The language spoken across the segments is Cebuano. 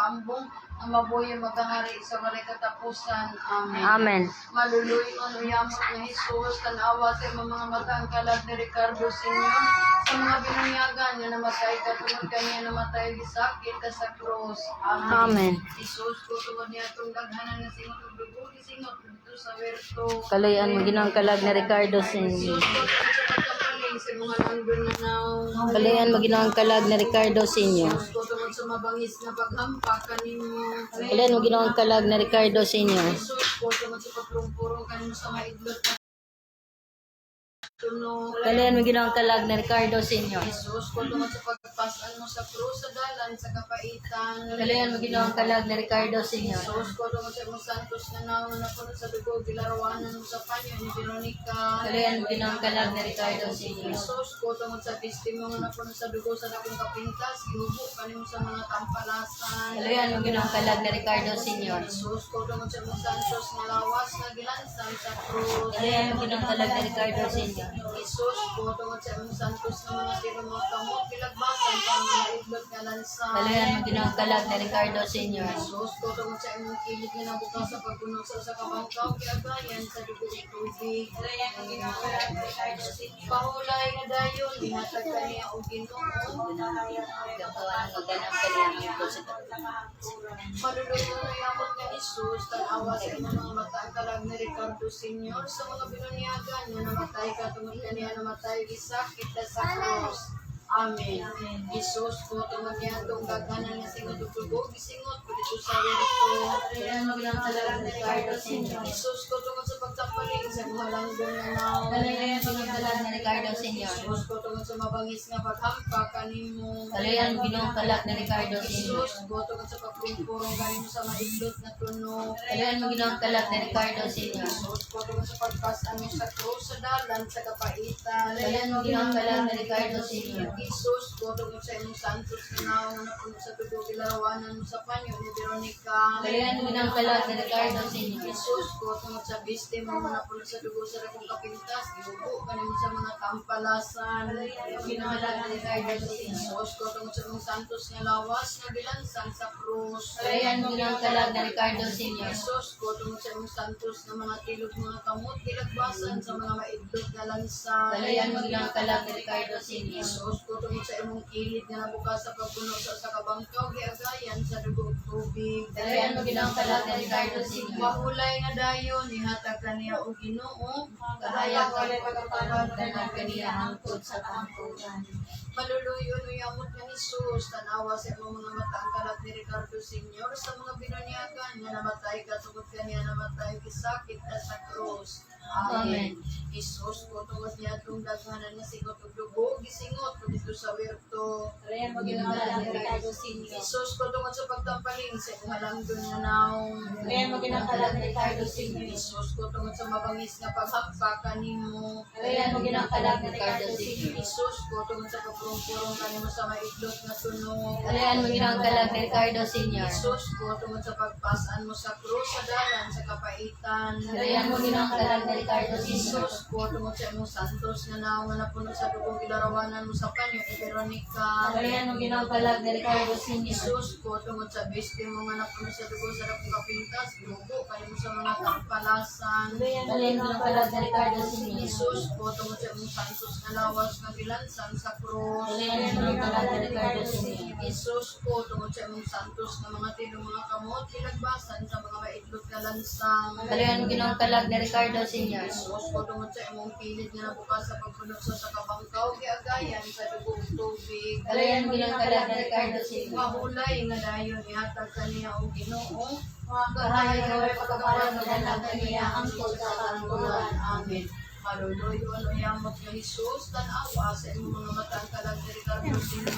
pagkaambong ang mabuhi maghahari sa walay katapusan. Amen. Amen. Maluluy-on o yamot nga Jesus, tanawa sa imong mga mata ang kalag ni Ricardo Sr. sa mga binunyagan nga namatay ka tungod kaniya namatay gisakit ka sa krus. Amen. Amen. Jesus ko tungod niya itong daghanan nga singot og dugo gisingot didto sa werto. Kaluy-an mo, Ginoong, kalag ni Ricardo Sr. Jesus ko tungod sa pagkapaling sa mga langgon nga naong. Kaluy-an mo, Ginoong, kalag ni Ricardo Sr. Jesus ko tungod sa mabangis nga paghampa kanimo. Kaluy-an mo, Ginoong, kalag ni Ricardo Sr. Jesus ko tungod sa pagpurong-purong kanimo sa maidlot na tuno. Kaluy-an mo, Ginoong, kalag ni Ricardo Sr. Jesus ko tungod sa pagpasan mo sa krus sa dalan sa kapaitan. Kaluy-an mo, Ginoong, kalag ni Ricardo Sr. Jesus ko tungod sa imong santos nga naong napuno sa dugo gilarawanan mo sa panyo ni Veronica. Kaluy-an mo, Ginoong, kalag ni Ricardo Sr. Jesus ko tungod sa biste mo nga napuno sa dugo sa dakong kapintas gihubo kanimo sa mga tampalasan. Kaluy-an mo, Ginoong, kalag ni Ricardo Sr. Jesus ko tungod sa imong santos nga lawas nga gilansang sa krus. Kaluy-an mo, Ginoong, kalag ni Ricardo Sr. Jesus ko tungod sa imong santos nga mga tiro mga kamot gilagbasan sa mga maidlot nga lansa. Kaluy-an mo, Ginoong, kalag ni Ricardo Sr. Jesus ko tungod sa imong kilid nga nabuka sa pagpuno sa usa ka bangkaw giagayan sa dugo ug tubig. Pahulay nga dayon ihatag kaniya og Ginoo. Katawan magdanang kaniya ang sa Maluluyo na yamot nga Jesus, tan-awa sa imong mga mata ang kalag ni Ricardo Sr. sa mga binunyagan nga namatay ka tungod kaniya namatay gisakit ka sa krus. Amen. Jesus ko tungod niya itong daghanan nga singot ug dugo gisingot ko dito sa werto. Kaluy-an mo, Ginoong, kalag ni Ricardo Sr. Jesus ko tungod sa pagtapaling sa mga langgong nga naong. Kaluy-an mo, Ginoong, kalag ni Ricardo Sr. Jesus ko tungod sa mabangis nga paghampa kanimo. Kaluy-an mo, Ginoong, kalag ni Ricardo Sr. Jesus ko tungod sa pagpurong kanimo sa maidlot na tuno. Kaluy-an mo, Ginoong, kalag ni Ricardo Sr. Jesus ko tungod sa pagpasan mo sa krus sa dalan sa kapaitan. Kaluy-an mo, Ginoong, kalag ni Ricardo Sr. Jesus ko tungod sa imong santos nga naong nga napuno sa dugo gilarawanan mo sa panyo ni Veronica. Kaluy-an mo, Ginoong, kalag ni Ricardo Sr. Jesus ko tungod sa biste mo nga napuno sa dugo sa dakong kapintas gihubo kanimo sa mga tampalasan. Ginoong, kalag ni Ricardo Sr. Jesus ko tungod sa imong santos nga lawas nga gilansang sa krus. Kaluy-an mo, Ginoong, kalag ni Ricardo Sr. Jesus ko tungod sa imong santos nga mga tilog mga kamot gilagbasan sa mga maidlot nga lansa. Kaluy-an mo, Ginoong, kalag ni Ricardo Sr. Jesus ko tungod sa imong kilid nga nabuka sa pagpuno sa usa ka bangkaw giagayan sa dugo ug tubig. Kaluy-an mo, Ginoong, kalag ni Ricardo Sr. Mahulay nga dayon ihatag kaniya og Ginoo. Kahayag walay pagkapalad magdanang kaniya hangtod sa kahangturan. Maluluyon o yamot nga ni Jesus, tanawa sa imong mga mata ang kalat ni Ricardo Sr. sa mga binunyagan nga namatay ka tungod kaniya namatay kisakit ka sa krus. Amen. Amen. Jesus ko tungod niya itong daghanan nga singot og dugo gisingot ko dito sa werto. Kaluy-an mo, Ginoong, kalag ni Ricardo Sr. Jesus ko tungod sa pagtampaling sa imong halangdon nga naong. Kaluy-an mo, Ginoong, kalag ni Ricardo Sr. Jesus ko tungod sa mabangis nga paghampa kanimo. Kaluy-an mo, Ginoong, kalag ni Ricardo Sr. Jesus ko tungod sa pagpurong-purong kanimo sa maidlot nga tuno. Kaluy-an mo, Ginoong, kalag ni Ricardo Sr. Jesus ko tungod sa pagpasan mo sa krus sa dalan sa kapaitan. Kaluy-an mo, Ginoong, kalag ni Ricardo Sr. Jesus ko tungod sa imong santos nga naong nga napuno sa dugong gilarawanan mo sa panyo ni Veronica. Kaluy-an mo, Ginoong, kalag ni Ricardo Sr. Jesus ko tungod sa biste mo nga napuno sa dugo sa dakong kapintas gihubo kanimo sa mga tampalasan. Kaluy-an mo, Ginoong, kalag ni Ricardo Sr. Jesus ko tungod sa imong santos nga lawas nga gilansang sa krus. Kaluy-an mo, Ginoong, kalag ni Ricardo Sr. Jesus ko tungod sa imong santos nga mga tilong mga kamot gilagbasan sa mga maidlot nga lansang. Kaluy-an mo, Ginoong, kalag ni Ricardo Sr. Jesus ko tungod sa imong kilid nga nabuka sa pagpuno sa usa ka bangkaw giagayan sa dugo ug tubig. Kaluy-an mo, Ginoong, kalag ni Ricardo Sr. Mahulay nga dayon ihatag kaniya og Ginoo. Kahayag walay pagkapalad magdanang kaniya hangtod sa kahangturan. Amen. Maluluyo o yamot nga Jesus, tan-awa sa imong mga mata ang kalag ni Ricardo Sr.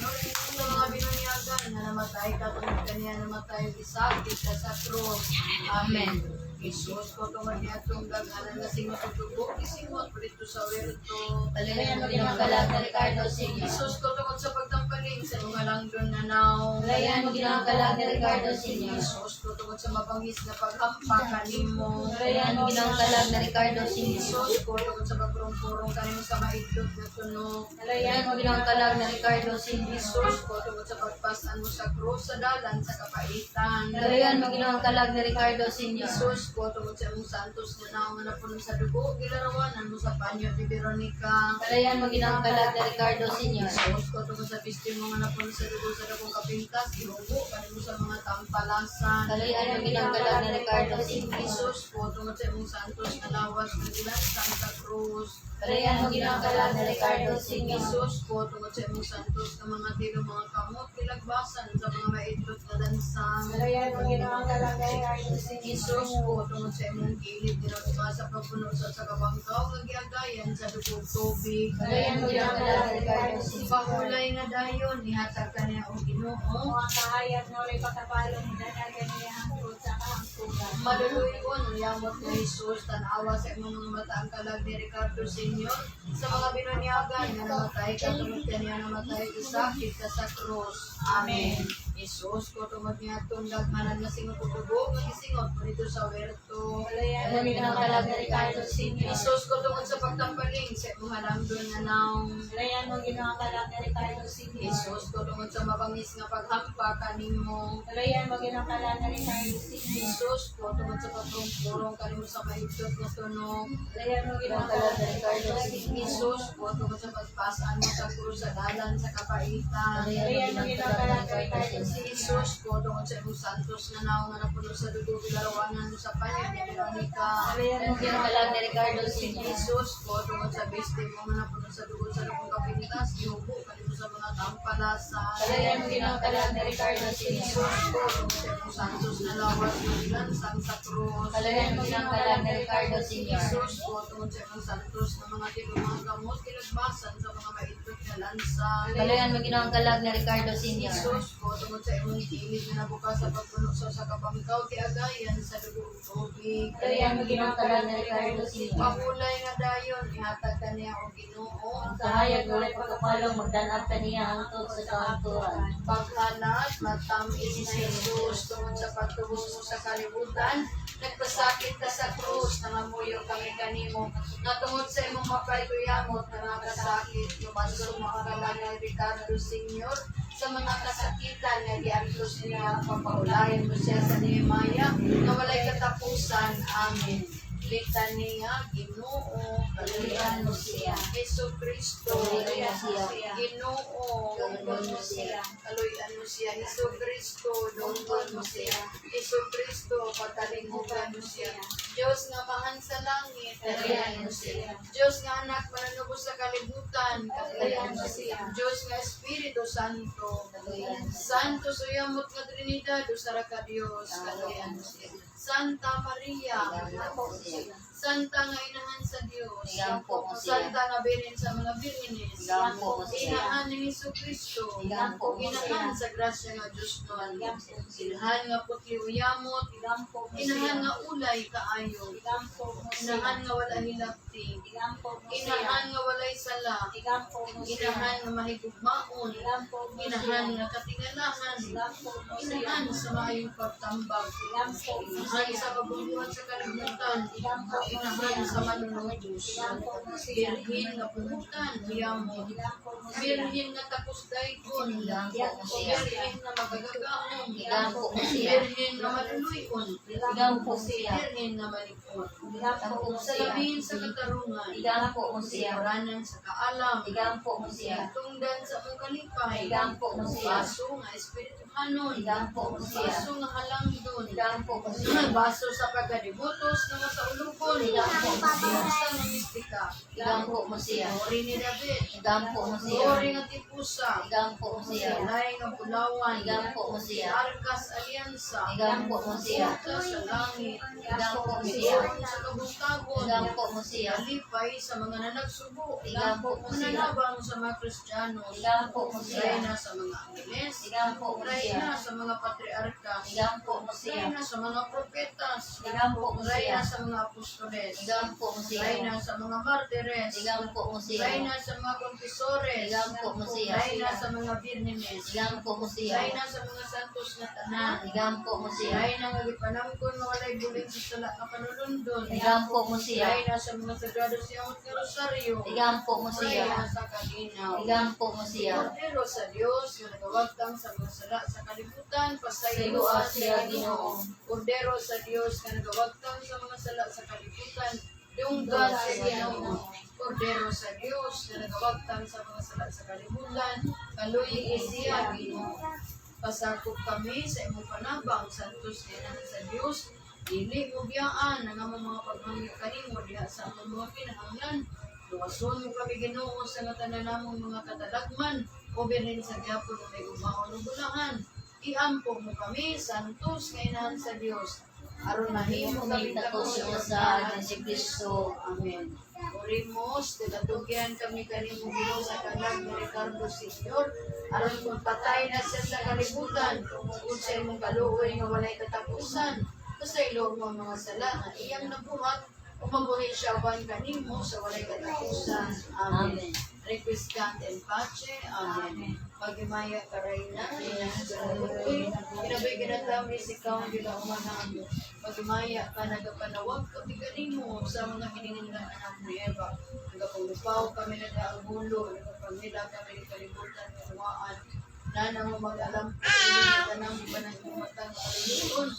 sa mga binunyagan nga namatay ka tungod kaniya namatay gisakit ka sa krus. Amen. Isus ko tungod niadtong daghanan nga singot og dugo, gisingot didto sa werto. Kalayan mo Ginoong kalag ni Ricardo Sr. Isus ko tungod sa pagtampaling sa imong halangdon nga nawong. Kalayan mo Ginoong kalag ni Ricardo Sr. Isus ko tungod sa mabangis nga paghampa kanimo. Kalayan mo Ginoong kalag ni Ricardo Sr. Isus ko tungod sa pagpurong-purong kanimo sa maidlot nga tunog. Kalayan mo Ginoong kalag ni Ricardo Sr. Isus ko tungod sa pagpasan mo sa krus sa dalan sa kapaitan. Kalayan mo Ginoong kalag ni Ricardo Sr. Isus ko tungod sa imong santos nga nawong nga napuno sa dugo, gilarawanan mo sa panyo ni Veronica. Kalayan mo Ginoong kalag ni Ricardo Sr. Isus ko tungod sa pistil mo nga napuno sa dugo sa dakong kapintas, gihubo kanimo sa mga tampalasan. Kalayan mo Ginoong kalag ni Ricardo Sr. Isus ko tungod sa imong santos nga lawas nga gilansang sa krus. Kalayan mo Ginoong kalag ni Ricardo Sr. Isus ko tungod sa imong santos nga mga tilo mga kamot gilagbasan sa mga maidlot nga lansang. Kalayan mo Ginoong kalag ni Ricardo Sr. Isus ko tungod sa imong kilid ginabuka sa pagpuno sa kabangkaw nga giagayan sa dugog tubig. Kalayan mo Ginoong kalag ni Ricardo Sr. Pahulay nga dayon ihatag kaniya og Ginoo. Ang kahayag nga walay pagkapalong danagan niya hangtod sa kahangturan. Maluluyon ang yamot ni Jesus, tanawa sa imong mga mata ang kalag ni Ricardo Sr. sa mga binanyagan nga namatay ka tungod kaniya namatay isakit ka sa krus. Amen. Jesus ko tungod niya itong daghanan nga singot og dugo nga gisingot mo dito sa werto. Kalayan Kalayan mo Ginoong kalag ni Ricardo Sr. Jesus ko tungod sa pagtampaling sa imong halangdon nga nawong. Kalayan mo Ginoong kalag ni Ricardo Sr. Jesus ko tungod sa mabangis nga paghampa kanimo. Kalayan mo Ginoong kalag ni Ricardo Sr. Jesus ko tungod sa pagpurong kanimo sa mahigtot nga tunog. Kalayan mo Ginoong Ginoong kalag kalag ni Ricardo Sr. Jesus ko tungod sa pagpasaan mo sa krus sa dalan sa kapaitan. Kalayan mo Ginoong kalag ni Ricardo Sr. Jesus ko tungod sa imong santos nga nawong nga napuno sa dugo gilarawanan mo sa panyo ni Veronica. Kalayan mo Ginoong kalag ni Ricardo Sr. Jesus ko tungod sa biste mo nga napuno sa dugo sa dakong kapintas gihubo kanimo sa mga tampalasan. Kalayan mo Ginoong kalag ni Ricardo Sr. Jesus ko tungod sa imong santos na lawas nga gilansang sa krus. Kalayan mo Ginoong kalag ni Ricardo Sr. Jesus ko tungod sa imong santos nga mga tilo mga gamot gilagbasan sa mga maidlot nga lansa. Kalayan mo Ginoong kalag ni Ricardo Sr. Jesus ko tungod sa imong kilid nga nabukas sa pagpuno sa kabangkaw giagayan sa dugo ug tubig. Kalayan mo Ginoong kalag ni Ricardo Sr. Pahulay nga dayon ihatag kaniya og Ginoo. Ang kahayag walay pagkapalong magdanap kaniya hangtod sa kahangturan. Paghalat matamis na Jesus tungod sa pagtubos mo sa kalibutan, nagpasakit ka sa krus, nangamuyo kami kanimo. Nga tungod sa imong mapayuyamot na mga kasakit, lumaso mga kalag ni Ricardo Sr. sa mga kasakitan nga giantos niya, papaulayan mo siya sa Nehemiah nga walay katapusan. Amen. Litaniya, Ginoo, Kaluyan mo siya. Hesus Kristo, Kaluyan mo siya. Ginoo, Dunggon mo siya. Kaluyan mo siya. Hesus Kristo, dunggon mo siya. Hesus Kristo, pagkalingugan mo siya. Diyos nga mahan sa langit, Kaluyan mo siya. Diyos nga anak mananubos sa kalibutan, kaluyan mo siya. Diyos nga Espiritu Santo, Kaluyan mo siya. Santo suyamot nga Trinidad, usara ka Diyos, kaluyan mo siya. Santa Maria, Igampo mo siya. Santa nga inahan sa Dios. Igampo mo siya. Santa nga birhen sa mga birhenes. Igampo mo siya. Inahan ni Hesus Kristo. Igampo mo siya. Inahan sa grasya nga Dios nun. Igampo mo siya. Inahan nga putli uyamot. Igampo mo siya. Inahan nga ulay kaayo. Igampo mo siya. Inahan nga wala hilakti. Igampo mo siya. Inahan nga walay sala. Igampo mo siya. Inahan nga mahigugmaon. Igampo mo siya. Inahan nga katingalahan. Igampo mo siya. Inahan sa maayong pagtambag. Igampo mo Inahan siya. sa kabuluhan sa kalibutan. Igampo mo Inahan siya. sa manunubos. Igampo mo siya. Birhin nga pumutan, uyamot. Igampo mo siya. Birhin nga takos daygon. Igampo mo siya. Birhin nga magagagahom. Igampo mo siya. Birhin nga maluluyon. Igampo siya. Birhin nga malikot. Igampo mo siya. Salamin sa katarungan. Igampo mo siya. Siguranan sa kaalam. Igampo mo siya. Tungdan sa mong kalipay. Igampo mo siya. Baso nga espirituhanon. Igampo mo siya. Baso nga halangdon. Igampo mo siya. Baso sa pagkadibotos nga masaulukon. Igampo mo siya. Basta nga mistika. Igampo mo siya. Glory ni David. Igampo mo siya. Glory nga tipusa. Igampo mo siya. Balay nga bulawan. Igampo mo siya. Arkas Alianza. Igampo mo siya. Porta sa langit. Igampo mo siya. Mituron sa kabuntagon. Igampo mo siya. Kalipay sa mga nanagsubo. Igampo mo siya. Mananabang sa mga Kristiyano. Igampo mo siya. Reyna sa mga Angeles. Igampo mo siya. Reyna sa mga patriarkas. Igampo mo siya. Reyna sa mga propetas. Igampo mo siya. Reyna sa mga apostoles. Igampo mo siya. Reyna sa mga martires. Igampo mo siya. Reyna sa mga confessores. Igampo mo siya. Reyna sa mga birnines. Igampo mo siya. Reyna sa mga santos nga tanan. Igampo mo siya. Reyna nga gipanangkon nga walay buling sa sala nga panulundon. Igampo mo siya. Reyna sa mga sagrado siyamot nga rosaryo. Igampo mo siya. Reyna sa kalinaw. Igampo mo siya. Kordero sa Dios nga nagawagtang sa mga sala sa kalibutan, pasayloa Pasayloa siya siya, Ginoo. Kordero sa Dios nga nagawagtang sa mga sala sa kalibutan, dunggan siya Ginoo. Kordero sa Dios nga nagawagtang sa mga sala sa kalibutan, kaluyi siya Ginoo. Pasakop kami sa imong panabang, santos nga inahan sa Dios. Dili mo biyaan ang among mga paghangyo kanimo diha sa among mga kinahanglan. Luwason mo kami, Ginoo, sa nga tanan namong mga katalagman o birhen sa gyapon nga may gugmaon ug bulahan. Iampo mo kami, santos nga inahan sa Dios, aron mahimo kami Kumita ko takos siya sa si Kristo. Amen. Orimos, tigatugyan kami kanimo, Ginoo, sa kalag ni Ricardo Sr. Aron kung patay na siya sa kalibutan, kung sa imong kaluoy nga walay katapusan, pasaylo mo ang mga sala nga iyang nabuhat, umabuhi siya uban kanimo sa walay katapusan. Amen. Amen. Requiescat in pace. Amen. Pagimaya ka, Reyna, Inahan, kinabuhi kinatamis, ikaw ang gilauman namo. Pagimaya ka, nagapanawag kami kanimo sa mga hiningan anak ni Eva. Nagapangupaw kami, nagaagulo, nagapangila kami ng kalibutan, kanuwaan. Nana mo mag-alam po, tanang panang matang kaliligon.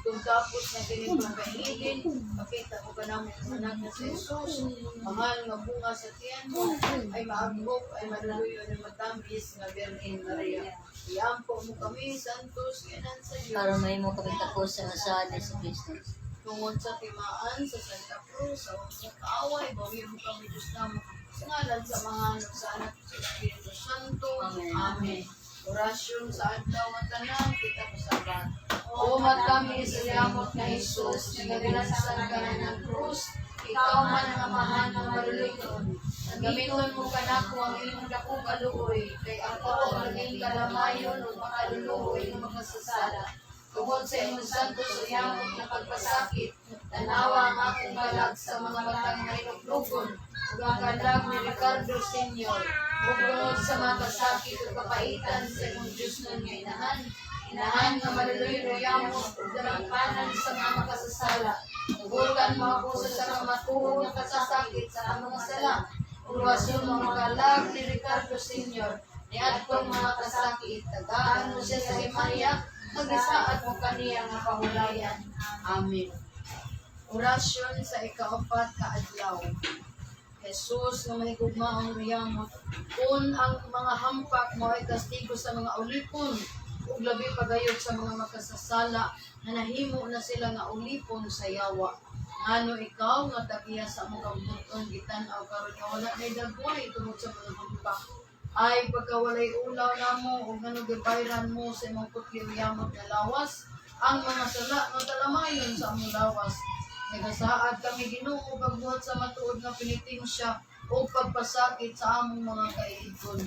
Kung tapos na ganitong kahilin, pakita mo ka namin ang anak na si Jesus. Mahal nga bunga sa tiyan mo, ay maagbok, ay maluluyo ng matamis nga Birhen Maria. Iampo mo kami, Santos, yanan sa Diyos. Para mahimo kami takos sa usahan ni si Kristo. Tungod sa timaan sa Santa Cruz, sa mga kaaway, bawi mo kami, Diyos namo. Sa ngalan sa mga anak, sa Anak, sa Espiritu Santo. Amen. Amen. Orasyon sa adlaw nga tanan, kita usaban. O matamis yamot na Jesus, nagagilansan ka na ng krus, ikaw man ang amahan ng maluluyon. Gamiton mo kanako ang imong dakong kaluoy, kay ako ang naging kalamayon ug makaluluoy ng mga sasala. Tungod sa imong santos ug yamot na pagpasakit, tanawa ang akong kalag sa mga matang nahinuglugon, ug ang kalag ni Ricardo Sr. Ug tungod sa mga kasakit ug kapaitan sa imong Diyos nun nga inahan, inahan nga maluluyon ug yamot ug dalampanan sa mga makasasala. Tugutan mo ako sa mga matuod nga kasasakit sa among mga sala. Ug luwason mo ang kalag ni Ricardo Sr. Niadtong mga kasakit, tagaan mo siya sa himaya, magisaad mo kaniya nga pahulayan. Amen. Orasyon sa ikaapat ka adlaw. Jesus nga mahigugmaong riyamot, kun ang mga hampak mo ay kastigo sa mga ulipon, ug labi pagayod sa mga makasasala na nahimo na sila nga ulipon sa yawa. Ngano ikaw nga tagiya sa among kabubut-on gitan-aw karon nga wala nay dagway tungod sa mga hampak? Ay pagkawalay ulaw namo ug ngano gibayran mo sa imong putli ug yamot nga lawas ang mga sala nga talamayon sa among lawas. Nagasaad kami, Ginoo, pagbuhat sa matuod nga penitensya o pagpasakit sa among mga kailigon.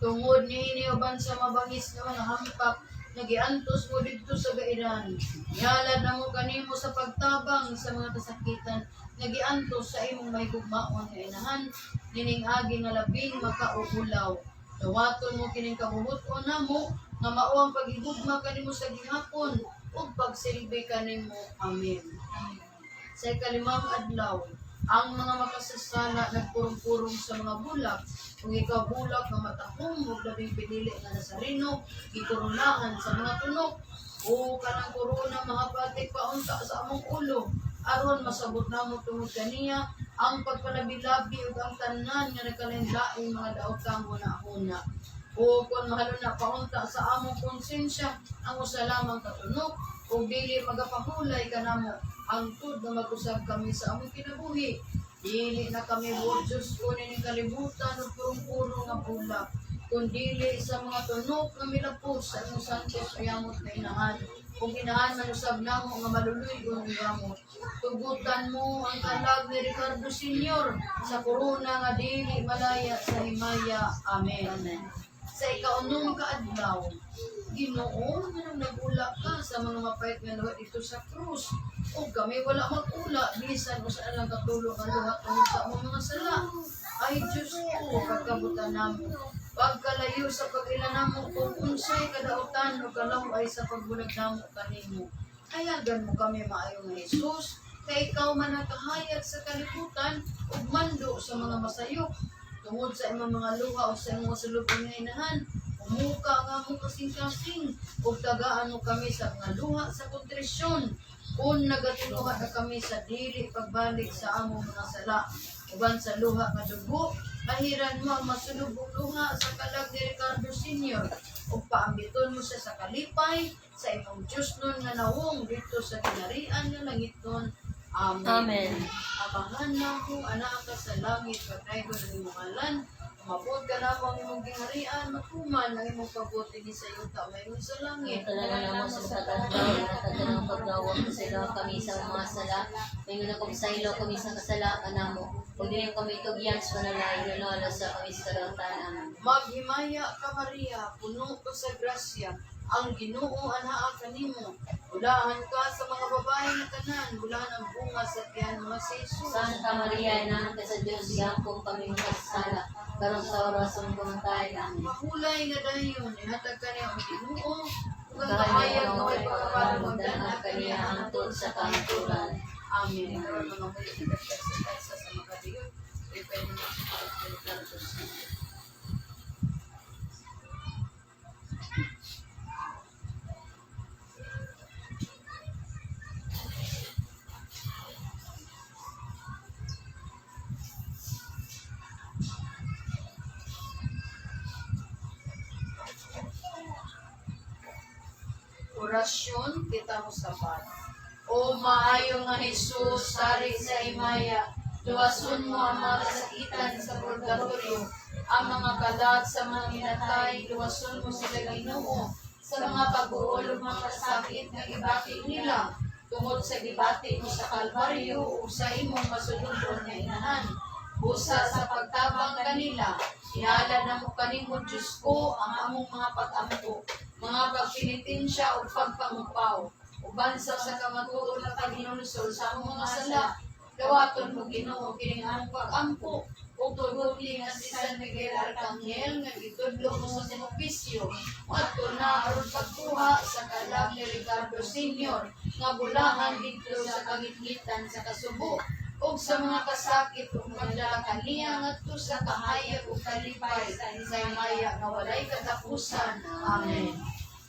Tungod niini uban sa mabangis nga mga hampak nagiantos mo didto sa gairan, gihalad namo kanimo sa pagtabang sa mga kasakitan nagiantos sa imong mahigugmaon nga inahan nining agi nga labing makauulaw. Dawaton mo kining kabubuton namo nga mao ang paghigugma kanimo sa gihapon ug pagsilbi kanimo. Amen. Sa ikalimang adlaw, ang mga makasasala nagpurong-purong sa mga bulak, ug ikaw bulak nga matahom ug labing pinili nga Nazareno, gikoronahan sa mga tunok. O kanang korona mahapatik paunta sa among ulo, aron masabot namo tungod kaniya ang pagpalabi-labi ug ang tanan nga nagkalain-laing mga daotang huna-huna. O kung mahaluna paunta sa among konsensya ang usa lamang ka tunok ug dili magapahulay kanamo hangtod nga mag-usab kami sa among kinabuhi. Dili na kami buot, Diyos ko, nining kalibutan ug purong-puro nga bulak, kundili sa mga tunok nga milapos sa imong santos yamot na inahan. Kung inahan man usab namo nga maluluy-on ug yamot. Tugutan mo ang kalag ni Ricardo Sr. sa korona nga dili malaya sa himaya. Amen. Amen. Sa ikaunom ka adlaw, Ginoo, nganong nagula ka sa mga mapait nga luha dito sa krus? O kami wala magula, bisan usa na lang katulo nga luha tungod sa among mga sala. Ay Diyos ko, pagkabutan namo. Pagkalayo sa pag-ila namo kung unsay kadautan o kalaway sa pagbulag namo kanimo. Hayagan mo kami maayong Jesus, kay ikaw man ang kahayag sa kalibutan ug mando sa mga masayop. Tungod sa imong mga luha o sa imong sulubong nga inahan, umuka nga mo kasing-kasing ug tagaan mo kami sa mga luha sa kontrisyon. Kung nagatinuha na kami sa dili pagbalik sa among mga sala, uban sa luha nga dugo, ahiran mo ang masulubong luha sa kalag ni Ricardo Sr. ug paambiton mo siya sa kalipay sa imong Diyos nun nga nawong dito sa kinarian nga langit nun. Amen. Amen. Amahan namo, anak ka sa langit, pagdaygon ang imong ngalan, umabot ka namo ang imong gingharian, matuman ang imong pabuti ni sa yuta mayon sa langit. Talaga namo sa pagkatao, natatanong paggawa sa ilo kami sa mga sala. May nga kami sa ilo kami sa kasala kanamo. Ug dili kami tugyan sa panalay, nunolo sa kami sa kadautan. Amen. Maghimaya ka Maria, puno ka sa grasya, ang Ginoo anaa kanimo. Bulahan ka sa mga babae nga tanan, bulahan ang bunga sa tiyan mo si Jesus. Santa Maria, inahan ka sa Diyos, gihapon kami makasala. Karon sa oras ng kamatayan. Amen. Mahulay nga dayon, ihatag ka niya ang Ginoo, ug ang kahayag nga way pagkapalong Magdaan kaniya hangtod sa kahangturan. Amen. Karon mga muli sa kaysa sa makadiyon, ipay mga Ricardo Sr. Orasyon kita mo sabat. O maayo nga Jesus, sari sa himaya, luwason mo ang mga kasakitan sa purgatorio, ang mga kalat sa mga minatay, luwason mo sila Ginoo sa mga pag-uol ug mga kasakit nga gibati nila tungod sa gibati mo sa Kalbaryo ug sa imong masulubon nga inahan. Busa sa pagtabang kanila, ihalad na mo kanimo Diyos ko ang among mga pag-ampo, mga pagpinitensya ug pagpangupaw. Uban sa sa kamatuod nga paghinulsol sa among mga sala, dawaton mo Ginoo kining among pag-ampo ug tuguti nga si San Miguel Arcangel nga gitudlo mo sa sinopisyo adto na aron pagkuha sa kalam ni Ricardo Sr. nga bulahan didto sa kangitngitan sa kasubo ug sa mga kasakit ug pagdala kaniya ngadto sa kahayag ug kalipay sa himaya nga walay katapusan. Amen.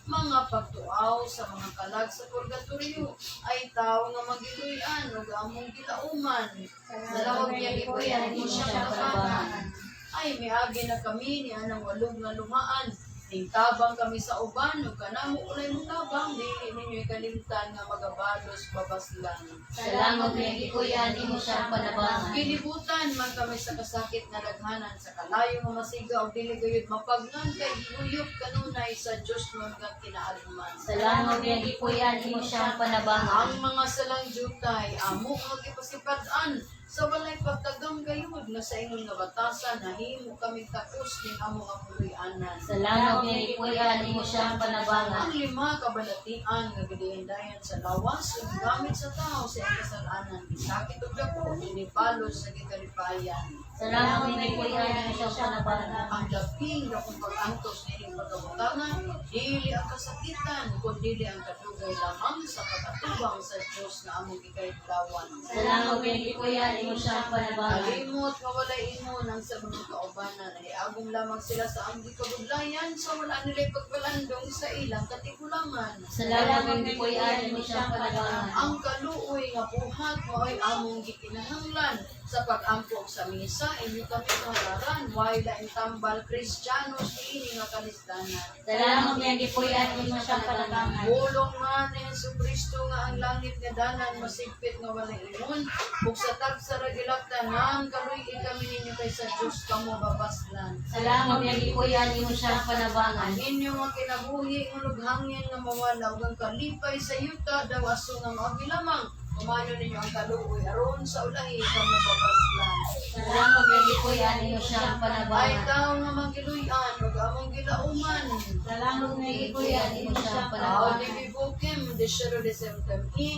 Mga pagtuaw sa mga kalag sa purgatorio ay tao nga magiluy-an ug among gilauman. Sa lawag niya gipuy-an mo siya panabangan. Ay miagi na kami ni anang walog nga luhaan. Tingtabang kami sa uban ug kanamo ulay mutabang dili ninyo ikalimtan nga magabalos babaslan. Salamat nga gipuy-an imo siyang panabangan. Gilibutan man kami sa kasakit nga daghanan sa kalayo nga masiga og dili gayud mapagnan kay gihuyop kanunay sa Dios nun nga kinaalman. Salamat nga gipuy-an imo siyang panabangan. Ang mga salang jutay amo nga gipasipad-an sa walay pagtagam gayud nga sa ingon nga batasan nahimo kami takos ning amo nga puloy-anan. Salamat nga gipuy-an imo siyang panabangan. Ang lima ka balatian nga gidihindayan sa lawas ug gamit sa tao sa iyang kasalanan gisakit og dako dinipalos sa gikalipayan. Salamat nga gipuy-an imo siyang panabangan. Ang daping dakong pag-antos nining pagkabutangan, dili ang kasakitan, kun dili ang kadugay lamang sa pagkatubang sa Dios nga among gikaidlawan. Salamat nga gipuy-an imo siyang panabangan. Kalimot nga walay ingon ang sa mga kaubanan ay agong lamang sila sa among gikabudlayan sa wala nila'y pagbalandong sa ilang katigulangan. Salamat nga gipuy-an imo siyang panabangan. Ang kaluoy nga buhat mao'y among gikinahanglan sa pag-ampok sa misa inyo kami kahalaran way laing tambal Kristiyanos niini nga kalisdanan. Salamat nga gipuy-an imo siyang panabangan. Bulong man ni Hesus Kristo nga ang langit nga danan masigpit nga walay ingon ug sa tagsa ra gilaktanan kaluy-i kami ninyo kaysa Dios kamo babaslan. Salamat nga gipuy-an imo siyang panabangan. Ang inyo nga kinabuhi nga lughangin nga mawala ug ang kalipay sa yuta daw aso nga maagi lamang. Tumano ninyo ang kaluoy aron sa ulahi kamo mabaslan. Salamat nga gipuy-an ninyo siyang Ay panabangan. tao nga magiluy-an ug among gilauman. Salamat nga gipuy-an ninyo siyang Audi panabangan. vivokem de decemtem i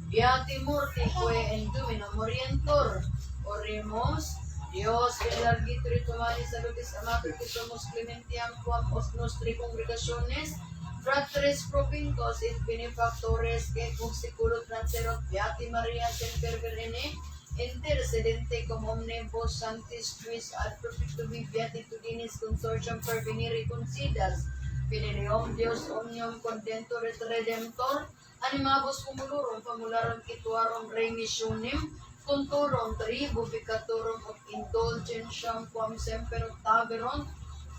beati morti que en domino morientor. Oremus. Dios que largitri tumani salutis amati que somos clementiam quam os nostri congregationes fratres propincos et benefactores que cum seculo transerot beati Maria semper Virgine intercedente cum omnibus sanctis tuis ad perpetuum beatitudinis consortium per venire considas Fidelium Deus omnium condentor et redemptor animabus cumulorum famularum kituarum remissionem contorum tribu peccatorum ut indulgentiam quam semper octaverunt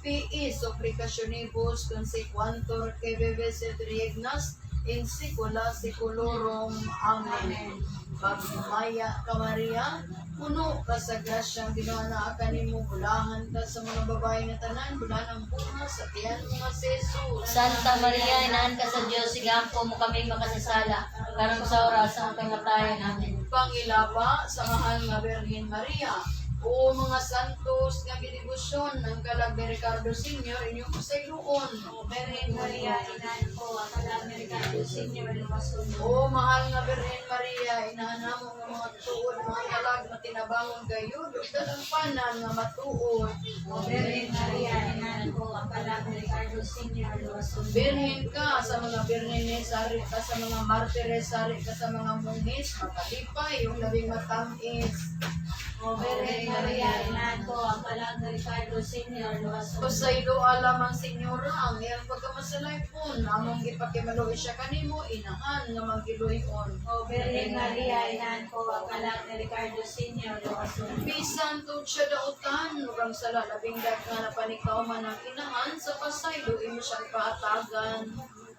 piis supplicationibus consequantur que vives et regnas in saecula saeculorum. Amen. Magmaya ka, Maria, puno ka sa grasyang Ginoo naa kanimo, bulahan ka sa mga babae nga tanan, bulahan ang bunga sa tiyan mo nga si Jesus. Santa Maria, inahan ka sa Diyos, igampo mo kami makasasala, karon sa oras ang kamatayan. Amen. Pangilaba sa mahal nga Birhen Maria, o mga santos nga gidebosyon ng kalag ni Ricardo Sr. inyong pasayloon. O Birhen Maria, inahan ko ang kalag ni Ricardo Sr. Lumasun. O mahal nga Birhen Maria, inahan namo nga mga tuod, mga kalag nga tinabangon gayud ug dalampanan nga matuod. O Birhen Maria, inahan ko ang kalag ni Ricardo Sr. Lumasun. Birhen ka sa mga birhenes, sari ka sa mga martires, sari ka sa mga mungis, makalipay yung labing matamis. O Birhen Maria, inahan ko ang kalag ni Ricardo Sr. Lumasun. Pasaylo alam ang senyora ang iyang pagkamasalaypon, among gipakimaluoy siya kanimo, inahan nga magiluyon. O Birhen Maria, inahan ko ang kalag ni Ricardo Sr. Lumasun. Bisan tuod siya dautan, ug ang sala labing daghan na panikaw man ang inahan, sa pasaylo imo siyang paatagan.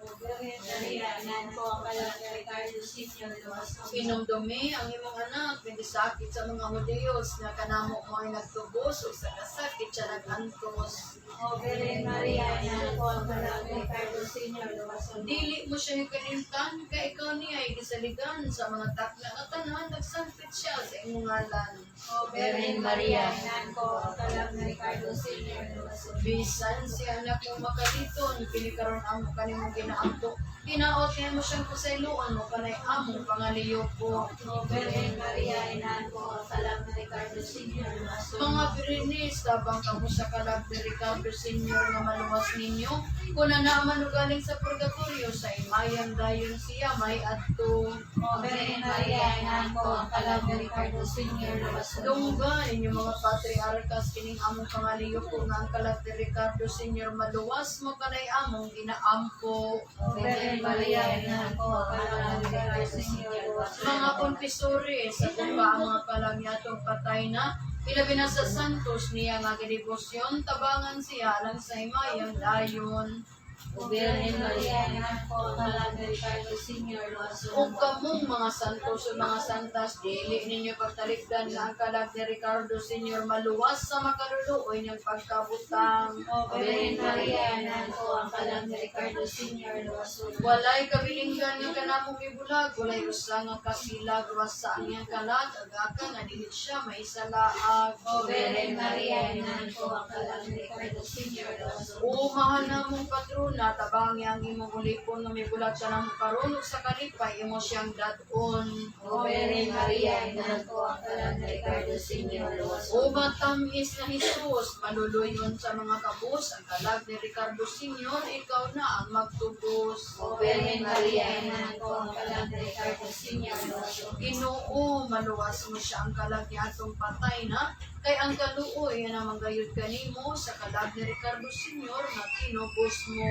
O Birhen Maria, inahan ko ang kalag ni Ricardo Sr. Lumasun. Hinumdumi ang imong anak, nagisakit sa mga Hudiyos nga kanamo mo ay nagtubos ug sa kasakit siya nagantos. O Birhen Maria, inahan ko ang kalag ni Ricardo Sr. Lumasun. Dili mo siya hikanimtan, kay ikaw niya ay gisaligan sa mga takna nga tanan, nagsampit siya sa imong ngalan. O Birhen Maria, inahan ko ang kalag ni Ricardo Sr. Lumasun. Bisan si anak mo makaliton, kini karon amo kanimong ginaampo, hinaot niya mo siyang pasayloan mo kanay among pangaliyoko. O Birhen Maria, inahan ko ang kalag ni Ricardo Sr. Lumasun. Mga Birinis, tabang kamo sa kalag ni Ricardo Sr. nga maluwas ninyo, kung na naaman o galing sa purgatorio, sa imayang dayon siya may adto. O Birhen Maria, inahan ko ang kalag ni Ricardo Sr. Lumasun. Dunggan ninyo mga patriarkas kining among pangaliyoko nga ang kalag ni Ricardo Sr. maluwas mo kanay among ginaampo. O Birhen Maria, inahan ko ang kalag ni Ricardo Sr. Lumasun. Mga konfesores, sa tumba ang mga kalag niya atong patay na, ilabi na sa santos niya nga gidebosyon, tabangan siya alang sa imayang dayon. O Birhen Maria, inahan ko ang kalag ni Ricardo Sr. Lumasun. Ug kamong mga santos ug mga santas, dili ninyo pagtalikdan nga ang kalag ni Ricardo Sr. maluwas sa makaluluoy niyang pagkabutang. O Birhen Maria, inahan ko ang kalag ni Ricardo Sr. Lumasun. Walay kabilinggan nga kanamong ibulag, walay usa nga kasilag wasa ang iyang kalag, agaka nga dili siya maisalaag. O Birhen Maria, inahan ko ang kalag ni Ricardo Sr. Lumasun. O mahal namong patrona, tabangi ang imong ulipon nga mibulag sa namo karon ug sa kalipay imo siyang dad-on. O Birhen Maria, inahan ko ang kalag ni Ricardo Sr. Lumasun. O matamis na Jesus, maluluyon sa mga kabus, ang kalag ni Ricardo Sr., ikaw na ang magtubos. O Birhen Maria, inahan ko ang kalag ni Ricardo Sr. Lumasun. Ginoo, maluwas mo siya ang kalag ni atong patay na, kay ang kaluoy na manggayod kanimo sa kalag ni Ricardo Sr. nga tinubos mo.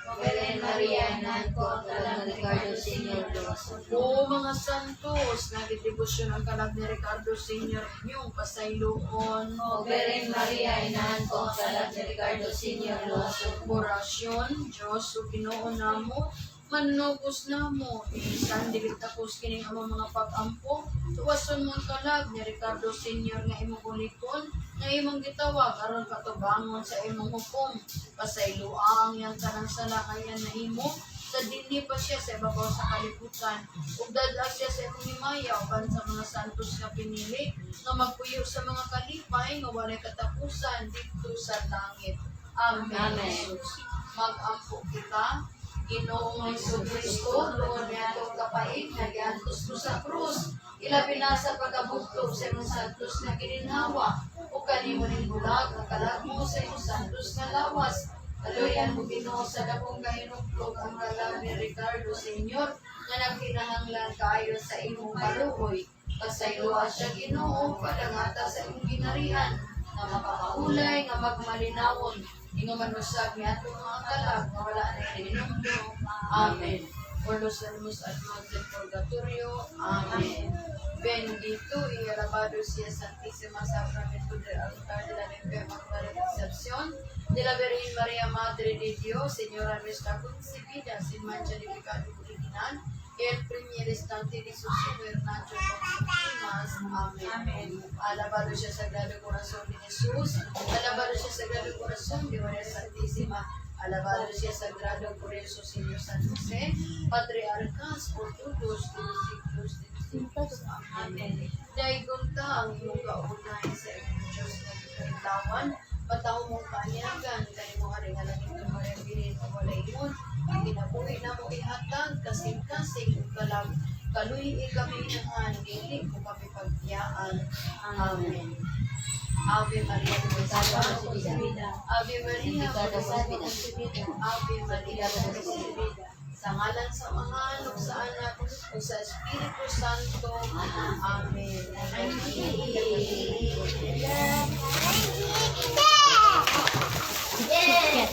O Birhen Maria, inahan ko ang kalag ni Ricardo Sr. Lumasun. O mga santos, nagdedebosyon ang kalag ni Ricardo Sr. inyong pasayloon. O Birhen Maria, inahan ko ang kalag ni Ricardo Sr. Lumasun. Orasyon, Diyos o Ginoo namo, manugos namo, bisan dili takos kining among mga pag-ampo, tuwason mo ang kalag ni Ricardo Sr. nga imong ulipon, nga imong gitawag aron katubangon sa imong hukom. Pasayloa ang iyang kanang sala nga iyang nahimo, Sa dinhi pa siya sa ibabaw sa kalibutan. Ug dad-a siya sa imong himaya uban sa mga santos nga pinili nga magpuyo sa mga kalipay nga walay katapusan didto sa langit. Amen. Amen. Jesus. Mag-ampo kita. Ginoong Hesus Kristo, tungod niadtong kapait nga giantos mo sa krus, ilabi na sa pagkabugto sa imong santos nga gininhawa, ug kanimo ning bulag ang kalag mo sa imong santos nga lawas. Kaluyan mo, Ginoo, sa dakong kahinuklog ang kalag ni Ricardo Sr. nga nagkinahanglan kaayo sa imong kaluoy. Pasayloa siya, Ginoo, padangata sa imong ginarian, nga mapakaulay, nga magmalinawon, ingon man usab ni atong mga kalag nga wala na ininumdum. Amen. Por los almos at del purgatorio. Amen. Bendito y alabado sea Santísima Sacramento del altar de la limpia Inmaculada Concepción de la Virgen María, Madre de Dios, Señora nuestra concebida sin mancha de pecado original, el primer instante de su Nacho con Amén. Amen. Alabado sea Sagrado Corazón de Jesús, alabado sea Sagrado Corazón de María Santísima, alabado sea Sagrado Corazón Señor San José, Patriarcas por todos los siglos de los siglos. Amen. Daigon ta ang imong kaunay sa imong Diyos nga gikainlawan, bataw mong kaanyagan, kanimo hari nga langit nga Maria Birhen o walay ingon, ang kinabuhi namo ihatag, kasing-kasing ug kalag, kaluy kami inahan, dili ko kami pagbiyaan. Amen. Ave Maria, Concebida. Ave Maria, Concebida. Ave Maria, Concebida. Sa ngalan sa Amahan, ug sa Anak, ug sa Espiritu Santo. Amen.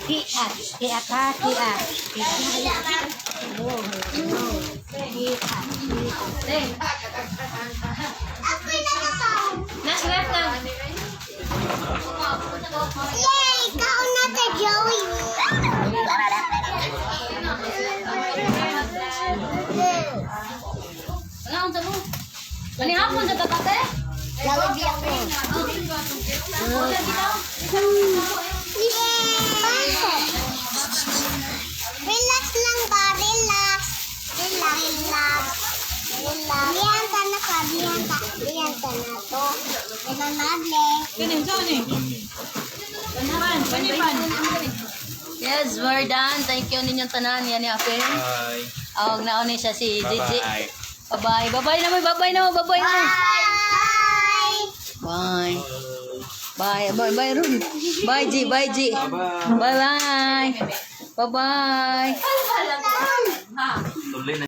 Kia, kia ka, kia. Kia. Nas, left na. Yay! Kaon na ta, Joey! Wala akong tabo. Mani hapon sa kakate? Jollibee ako. Wala kita. Yay! Relax lang ba? Relax. Relax. Relax. Relax. Lihan ka na ka. Lihan ka. Lihan ka na to. Nananable. Kanin, saan eh? Pan, pan, pan. Yes, we're done. Thank you ninyong tanan. Yan ni Apel. Bye. Awag na ni siya si Gigi. Bye-bye. Bye-bye. Bye-bye naman. Bye-bye naman. Bye-bye naman. Bye! Bye. Bye. Bye. Bye, Ron. Bye, G. Bye, G. Bye-bye. Bye-bye. Tuloy na.